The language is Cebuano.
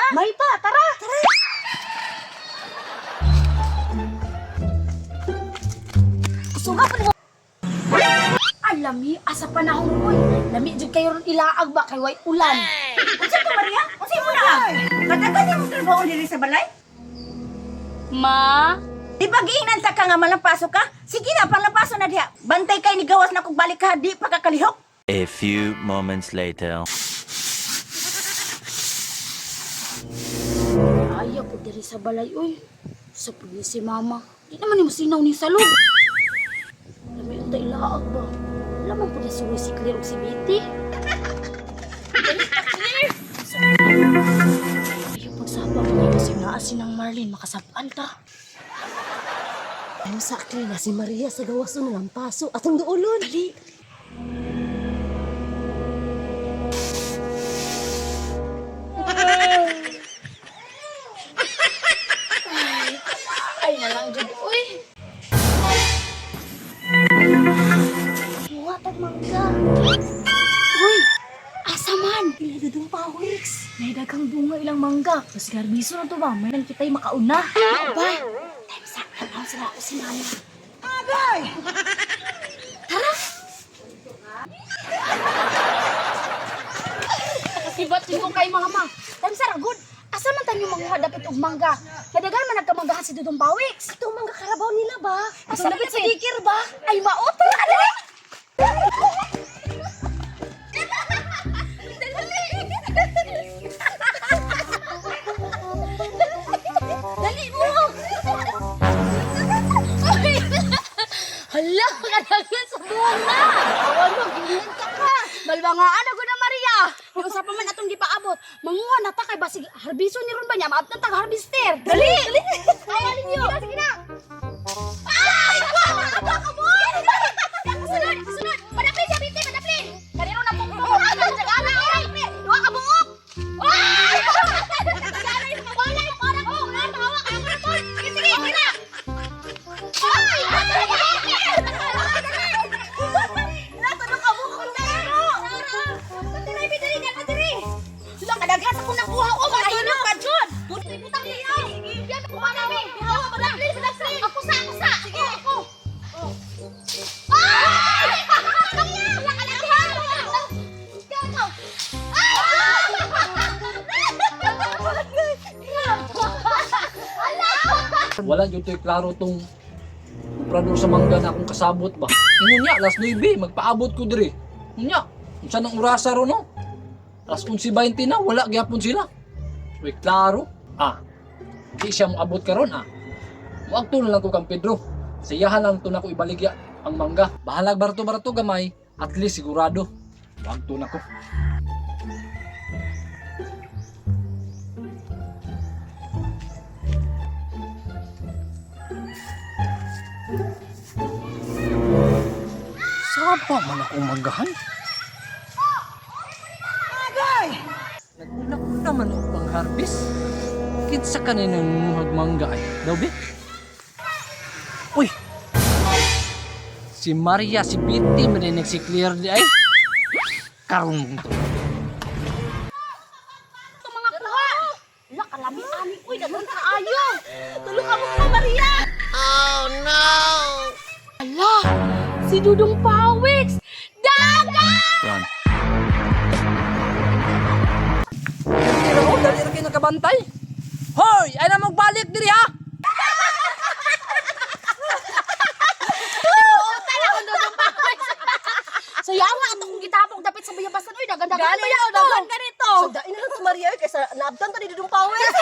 mangga. May pa, tara. Tara. Suga pa nimo. Ay, lami, asa panahon ko. Lami jud kayo ron ilaag ba kay way ulan. Unsa to, Maria? Unsa mo na? Kadagan nimo trabaho diri sa balay? Ma, Di ba giingnan ta ka nga malampaso ka? Sige na, panglampaso na diha. Bantay kay ni gawas na kung balik ka, di pa ka kalihok. A few moments later. Ayaw po diri sa balay, uy. Sa pud ni si mama. Di naman ni sinaw ni salog. Lami unta ilaag ba? Wala man pud suway si Claire ug si Betty. Dali pa, Claire! Ayaw pagsaba ko niya kasi naa si nang Marlene makasaban ta. Ano sa akin na si Maria sa gawas na lampaso atong duulon. Dali. Ay, na lang jud, uy. Muha tag mangga. Uy, asa man? Ila dudong pawiks. May daghang bunga ilang mangga. Mas garbiso na to ba? May nang kita'y makauna. Ano ba? Time sa tanaw sila ako si mama. Agay! Tara! Nakasibat ko kay mama. Time sa ragod. Asa man tanyo manguha dapit og mangga? Kadaghan man nagkamanggahan si Dudong Pawiks. Itong mangga karabaw nila ba? Asa Itong dapit sa dapit? dikir ba? Ay mao tara ka dali. Dali mo. Hala, kadagan sa bunga. Awan mo, gingon ka ka. Balbangaan ako na Maria. Yung usa pa man atong gipaabot. Manguha na ta kay basig harbiso ni ron ba niya maabtan tag harvester. Dali. Dali. Ay, ninyo. Sige na. Ay! Aba ka mo! Kasunod, kasunod. Padaplin siya, Binti, padaplin. Kanino na pong buhok? Ano, ay! Duha ka buok! Ay! Wala yung parang ko. Wala yung hawak. Ako na to. Sige, sige, sige na. Ay! Natulog ka buhok na ero. Sila kadaghan sa kunang kuha o mga hinok pa jud. Buti butang niyo. Yan kuha nami. Padaplin, padaplin. Ako sa, ako sa. Sige, ako. Ay! Wala ka naghan. Wala jud to'y klaro tong kuprador sa mangga na akong kasabot ba. Ingon niya, alas 9, magpaabot ko diri. Unya, unsa nang orasa ro no? Alas 11:20 na, wala gyapon sila. Uy, klaro. Ah, di siya moabot karon ah. Muagto na lang ko kang Pedro. Siyahan lang to na ko ibaligya ang mangga. Bahalag barato-barato gamay, at least sigurado. Muagto na ko. Sapa man akong manggahan. Naguna-una man og pangharvest. Kinsa kaninang muhag mangga ay? Daw bi? Uy! Si Maria, si Betty, man si Claire di ay. Karong to. Ito mga kuha. Wala kalami ani. Uy, daghan kaayo. Tulong ka mo ka Maria. Oh no. Ala, si Dudong Pawiks. Daga! Run. Pero oh, dali ra kayo nakabantay. Hoy, ay na magbalik diri ha. Tala ko Dudong Pawiks. So yawa ato kong gitapok dapit sa bayabasan. Uy, dagan dagan. Dali, Daghan daghan ganito. So, dain na lang si Maria eh, kaysa naabtan ta ni dudong pawiks.